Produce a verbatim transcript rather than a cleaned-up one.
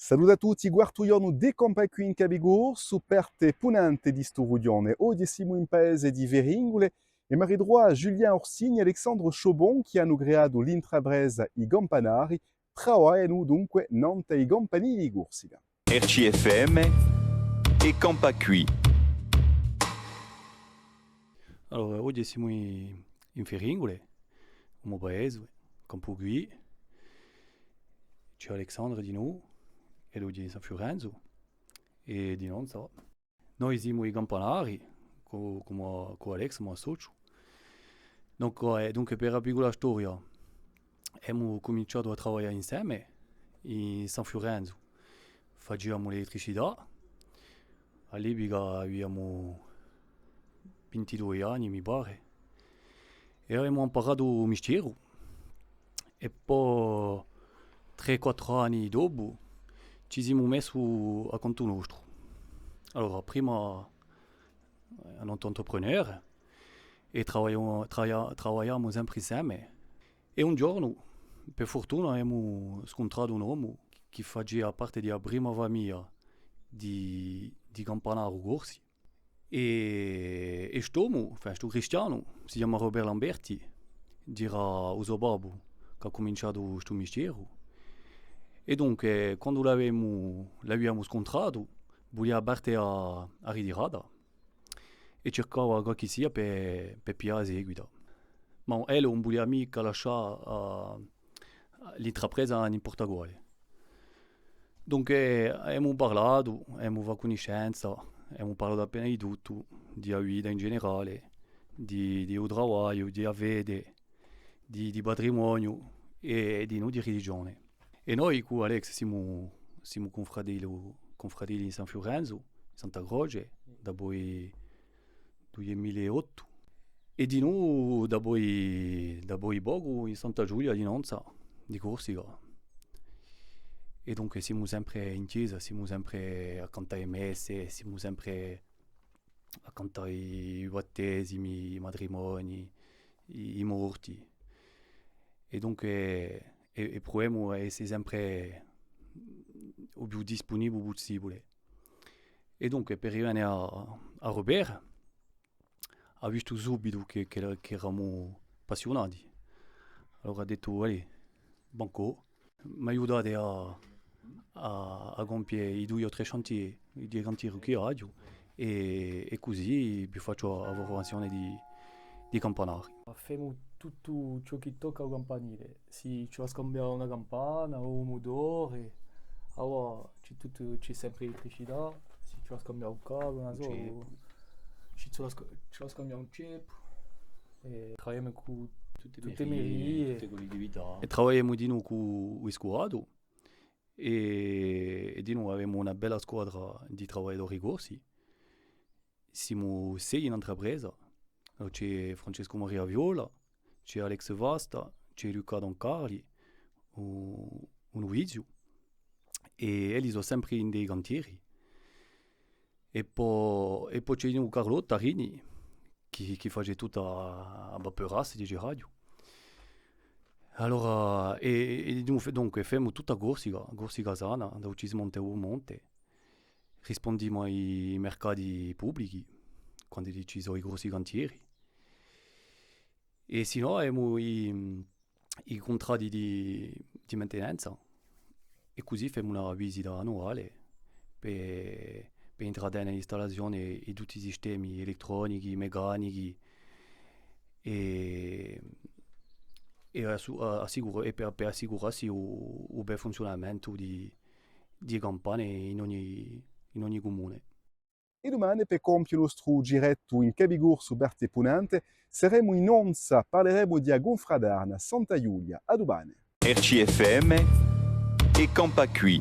Salute à tutti, quartu ghjornu di Campà quì in Capicorsu, parte punente di stu rughjone. Oghje simu in paese di Ferringule è mi ritrovu à Julien Orsini è Alexandre Chaubon chì anu creatu l'intrapresa I Campanari, travaglianu dunque nant'à i campanili di Corsica. R C F M è Campà quì. Allora, oghje simu in, in Ferringule, u mo paese, campu quì. Ci hè Alexandre dinù, è oghje in San Fiurenzu, è dinù, insomma. Noi simu i Campanari, cù, cù, cù Alex, u mo sociu. Dunque, eh, dunque, per a piccula storia, emu cuminciatu à travaglià inseme in San Fiurenzu. Faciamu l'elettricità. À l'epica aviamu vintidui anni, mi pare. È avemu amparatu u mistieru. È po trè, quattru anni dopu, ci simu messi à contu nostru. Allora, prima, eh, in auto-entrepreneur, è travagliamu, travaglia-, travagliamu sempre inseme. È un ghjornu, per furtuna, avemu scuntratu un omu chì facia parte di a prima famiglia di, di campanaru corsi. È, è st'omu, enfin, stu cristianu, si chjama Robert Lamberti, era u so babbu chì hà cuminciatu stu mistieru. È dunque, quandu l'avemu, l'aviamu scuntratu, vulia parte à, à a ritirata è circava qualchissia per, per piglià a seguita. Ma ellu ùn vulia micca lascià, eh, l'intrapresa à n'importa quale. Dunque, emu parlatu, emu fattu cunniscenza, emu parlatu appena di tuttu, di a vita in generale, di, di u travagliu, di a fede, di, di patrimoniu è, è dinù di religione. È noi cù Alex simu, simu cunfratelli, cunfratelli in San Fiurenzu, in Santa Croce, dapoi duiemila è ottu. È dinù, dapoi, dapoi pocu, in Santa Ghjulia di Nonza, di Corsica. È dunque simu sempre in chjesa, simu sempre à cantà e messe, simu sempre à cantà i battesimi, i matrimonii, i, i morti. È dunque, è, è pruvemu à esse sempre u più dispunibili pussibule. È dunque, per rivene à, à Robert, hà vistu subitu chì, chì, chì eramu appassiunati. Allora hà dettu: "Allez, banco, m'aiutate à, à, à compie i dui o trè chantieri, i dui cantieri chì aghju, è, è cusì vi facciu a, a furmazione di, di campanari." Femu tuttu ciò chì tocca à u campanile. Sì ci vole à scambià una campana o un mutore, allora ci hè tuttu, ci hè sempre elettricità, sì ci vole à scambià un cavu, ùn sò, ci vole à sc-, ci vole à scambià un ceppu, è travagliemu cù tutte e merie, tutte e collittività. È travagliemu dinù cù u vescuvatu, è, è dinù avemu una bella squadra di travagliadori corsi. Simu sei in intrapresa. Allora, ci hè Francescu Maria Viola, ci hè Alex Vasta, ci hè Luca Don Carli, u, u nuviziu, è elli sò sempre in i cantieri. È po, è po ci hè dinù Carlotta Rini, chì, chì face tutta a, a paperasse, diceraghju. Allora, è, è, è dunque, dunque, femu tutta Corsica, Corsica sana, da u Cismonte à u Monte. Rispundimu à i mercati publichi, quandu ci sò i grossi cantieri. È sinnò avemu i, i cuntratti di, di mantenenza, è cusì femu una visita annuale per, per intratene l'installazione di tutti i sistemi elettronichi, meccanichi, è, è assu-, a-, assicura-, è per, per assicurassi u, u bel funziunamentu di, di campane in ogni, in ogni cumune. È dumane, per compie u nostru girettu in Capicorsu parte punente, seremu in Nonza, parleremu di a cunfraterna Santa Ghjulia. À dumane. R C F M è Campà quì.